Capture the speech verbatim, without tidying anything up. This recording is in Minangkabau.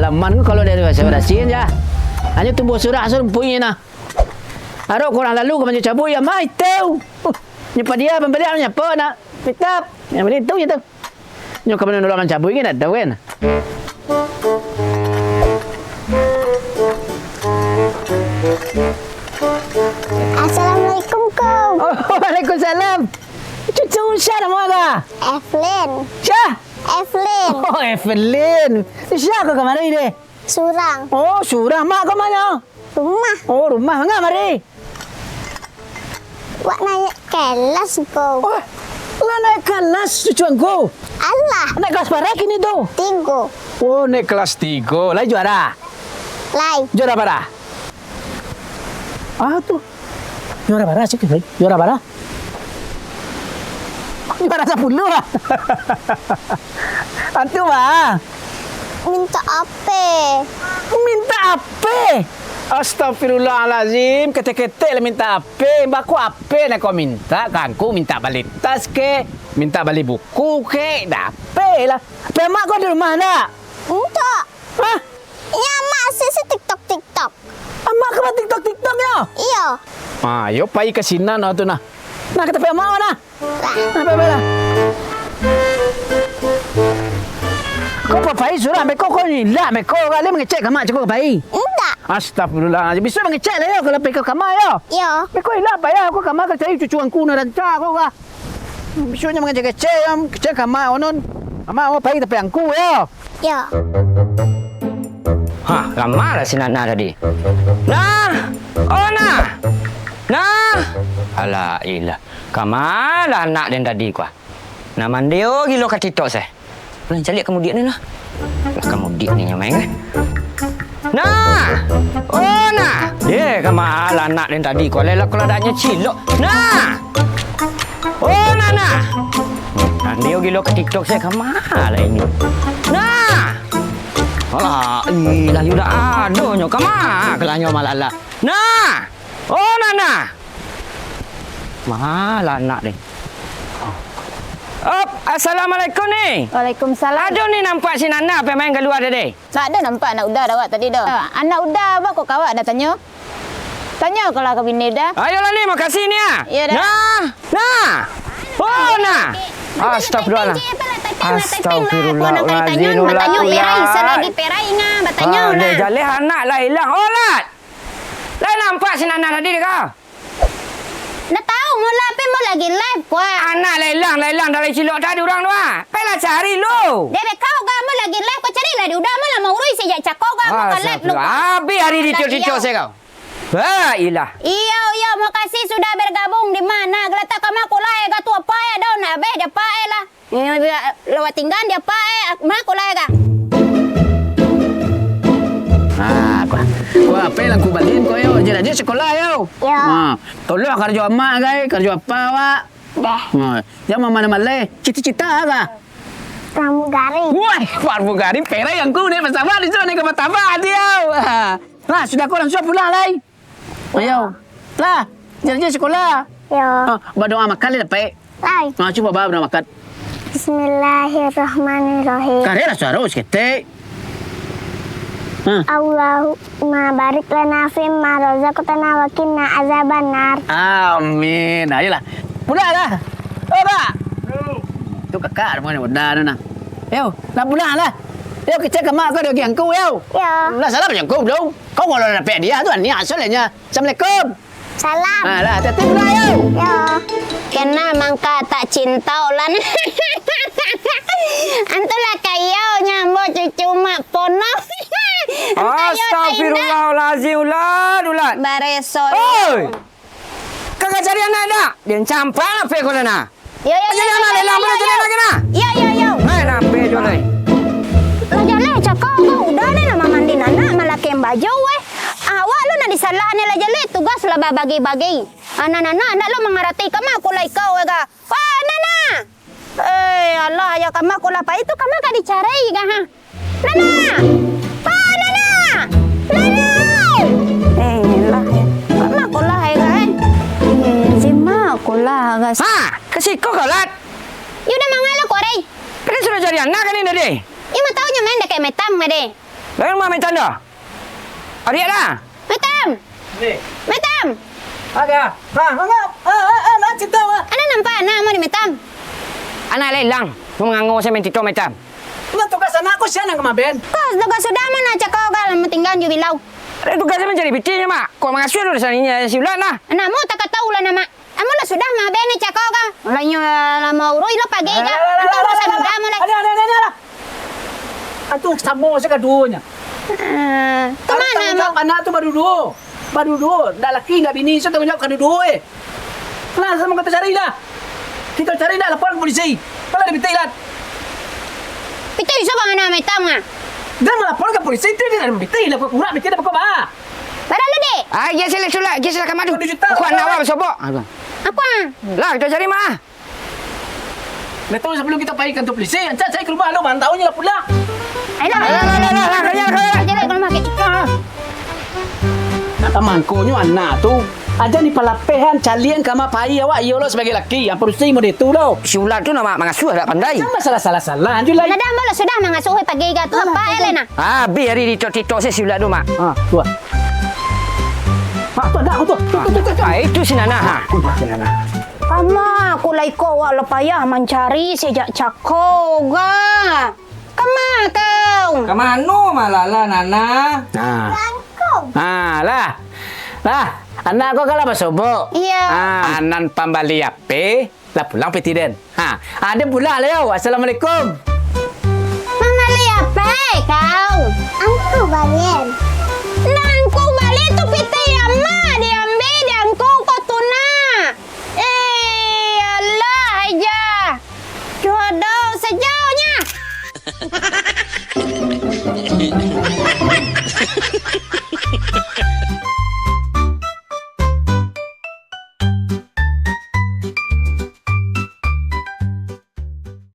Laman ko kalau dari bahasa Brasil ja. Hanyo tumbuah surang sarumpuiknyo nah. Arok kurang lalu ka manjo cabuik, ya, mai teu. Uh, nyo padia pambaliak nyo apo nak? Tetap. Yang penting tu je tu. Nyo ka mano nulak mancabuik kan, dak tahu kan? Assalamualaikum, Kong. Oh, waalaikumsalam. Cucu sia namo ka? Evelyn. Sia? Evelyn. Oh, Evelyn. Sia ko kamari deh? Surang. Oh, surang. Mak ko manyo? Rumah. Oh, rumah. Manga mari? Wak naiak kelas, Kong. Oh, lah naiak kelas cucu angku? Alah. Naiak kelas bara kini tu? Tigo. Oh, naiak kelas tigo. Lai juara? Lai. Juara bara? Ah, tu. Juara bara sih, Kong. Juara bara? Juara sapuluah. Antu, Bang. Mintak ape? Mintak ape? Astagfirullahalazim, ketek-ketek lah mintak ape? Bako ape nak kau mintak? Ka angku mintak bali tas ke? Mintak bali buku ke? Dak ape lah. Ape amak kau di rumah ndak? Indak. Hah? Inyo amak asik si TikTok-TikTok. Amak kau ba TikTok-TikTok yo? Iyo. Ah, yo pai ka sinan tu nah. Nah, ka tapi amak nah. Apo-apo lah. Kau papai surang beko, kau ilak beko, kali mangecek ka mak cako ka pai. Indak. Astagfirullah. Bisuak mangecek lah yo, kalau pai ka kama yo. Iyo. Beko ilak payah, aku kama ka cari cucu angku nan rancak kau ka. Bisuaknyo mangecek-kecek, kecek ka mak, onon. Mak mau pai tapi angku yo. Iyo. Hah, kama lah si Nana tadi. Nah, oh Nah. Nah. Alah, ilah. Kama lah anak den tadi, kuah. Nah, mandeh gilo ka TikTok se. Ulang caliak ka mudiak ni lah. Lah ka mudiak ni nyamai kan. Nah! Oh, Nah! Deh, kama lah anak den tadi, kuah. Lah, lah, kalau adaknyo cilok. Nah! Oh, Nah, Nah! Mandeh gilo ka TikTok se, kama lah ini. Nah! Alah, ih, lah, udah adonyo, kama lah nyo malala. Nah! Oh, Nana. Malah anak ni. Op, assalamualaikum ni. Waalaikumsalam. Ado ni nampak si Nana pai main kalua tadi? Ndak ado nampak anak uda awak tadi doh. Ah, anak uda, baa kok awak ndak tanyo? Tanyo kalau ka bini uda. Ayolah ni, makasih ni ah. Iyo dah. Nah, nah. Oh, nah. Astagfirullah. Astagfirullahalazim. Batanyo, perai, salagi perai nga, batanyo lah. Jaleh anak lah ilang. Oh, Lat. Lai nampak si Nana tadi dek kau? Ndak tahu, mo lah, ape mo lagi live, kuah. Anak lah ilang, lah ilang dari cilok tadi urang tu, ah. Pailah cari lu. Dek kau, ga mo lagi live, kau cari lah di uda, mo lah mau urui sejak cako, ga mo ka live lu, kuah. Habis hari ditiok-titiok se kau. Ba ilah. Iyo, iyo, makasih sudah bergabung. Di ma galatak kama kulah, ga tu apak e, daun abih dapak e lah. Eh, lawat tinggan di apak e, ma kulah e ka? Ah, kuah. Kuah, ape lah ku baliin ko yo? Rajin-rajin sekolah yo. Yo. Ha, tolong karajo amak gai, karajo apak awak. Dah. Ha, jan mamaleh-maleh. Cita-cita ka? Pramugari. Wah, pramugari, perai angku ni, basabak di siko ni ka martabak ati yo. Ha. Lah, sudah ko langsuang pulang lai. Ayo. Lah, rajin-rajin sekolah. Yo. Ha, badoa makan lai dapek. Lai. Ha, cubo ba, badoa makan. Bismillahirrahmanirrahim. Karehlah suaro saketek. Ha. Allahumma barik lana fimma razaqtana wa qina azabannar. Amin. Ayolah. Pulanglah. Oh, Pak. Tu kakak rumah ni, bunda tu nah. Yo, nak pulang lah. Yo, kecek ka mak kau di angku yo. Yo. Lah salam jo angku belum? Kau kalau dapek dia tu, niat asalnya. Assalamualaikum. Salam. Alah, hati-hati pulang yo. Yo. Kena mangka tak cinta ulan. Antulah kayau nyambo cucu mak pono. Antah yo tak indak. Astagfirullahalazim, ulat, ulat. Bareso. Oi! Kagak cari anak dak? Dian campang ape kau dah nah? Yo, yo, yo, yo, yo, yo, yo. Yo, yo, yo. Main ape jo lai? Lah jaleh cako ko uda deh, nak mamandi anak, malakian baju weh. Awak lo nak disalah ni lah jaleh, tugas lah babagi-bagi. Anak-anak, ndak lo mangarati ka mak kulah ikau weh ka. Wah, anak-anak. Eh, alah, yo ka mak kulah pai tu, ka mak ka dicari ka ha. Nana! Pa Nana! Nana! Eh, lah, eh. Mak kulah ai ka, eh. Eh, si mak kulah ka. Ha, ka siko kau, Lat? Yo uda manga lah ko, Rai. Kan sudah cari anak kan ni tadi? Yo, ma tau nyo main dakek metam tadi. Lai rumah Metam doh? Ariak lah. Metam! Ni. Metam! Ada. Ha, ha, ha, ha, ha, ha, cerita, ha. Anak nampak anak ambo di Metam? Anak lai ilang. Mangangau sajo main TikTok Metam. Nan tugas anak ko sia nan ka maben? Ko tugas sudah mah nak cako ka matinggan jo bilau. Ada tugas mancari pitinyo, Mak. Kok mangasuah tu rasonyo si Ulat nah? Anak ambo tak ka tahu lah, Mak. Ambo lah sudah maben cako ka. Mulai nyo lah mau uruih lah pagi ka. Alah, alah, alah, alah, alah, alah. Alah, alah, alah, alah. Antu samo sajo kaduonyo. Ah, ka mano tangguang jawab ambo? Anak tu baduo-duo. Baduo-duo. Ndak laki, ndak bini, so tangguang jawab kaduo-duo, eh. Lah, samo kito cari lah. Kito cari lah, lapor ka polisi. Kalau ada pitik lah. Pitik iso bang anak Metam ah. Dah malapor ka polisi, itu dia dah pitik lah, pura-pura pitik dah pokok bah. Barang lu, Dek? Ah, iyo, sila, sila, iyo, sila ka madu. Satu juta. Aku anak awak basobok. Ah, bang. Apa? Lah, kita cari mah. Dah tahu sebelum kita pai kantor polisi, ancak cari ka rumah lu, mantau nyo lah pulang. Ayolah, ayolah, ayolah, ayolah, ayolah, ayolah. Cari ka rumah, Kek. Ah. Nak tamangkonyo anak tu. Aja ni palapehan, calian kama pai awak, iyo lo sebagai laki, yang padusi mode tu lo. Si Ulat tu nak mangasuh dak pandai. Jangan salah-salah-salah, anju lai. Lah dah, ambo lah sudah mangasuh pagi ka tu, apa, Elena? Ah, habis hari di TikTok-TikTok si Ulat tu, Mak. Ah, tu. Mak, tu anak aku tu. Tu, tu, tu, tu, tu. Ah, itu si Nana, ha. Si Nana. Ama, aku lai ko awak lah payah mancari sejak cako ga. Kama kau? Ka mano malah lah, Nana? Nah. Langkung. Ah, lah. Lah, anak kau kan lah basobok. Iya. Ah, nan pambali H P, lah pulang piti den. Ha, ah, den pulang lah yo. Assalamualaikum. Mambali apo kau? Angku balian. Nan ku bali tu pitih amak diambiak di angku ko tu nak. Eh, alah aja. Jodoh sajonyo.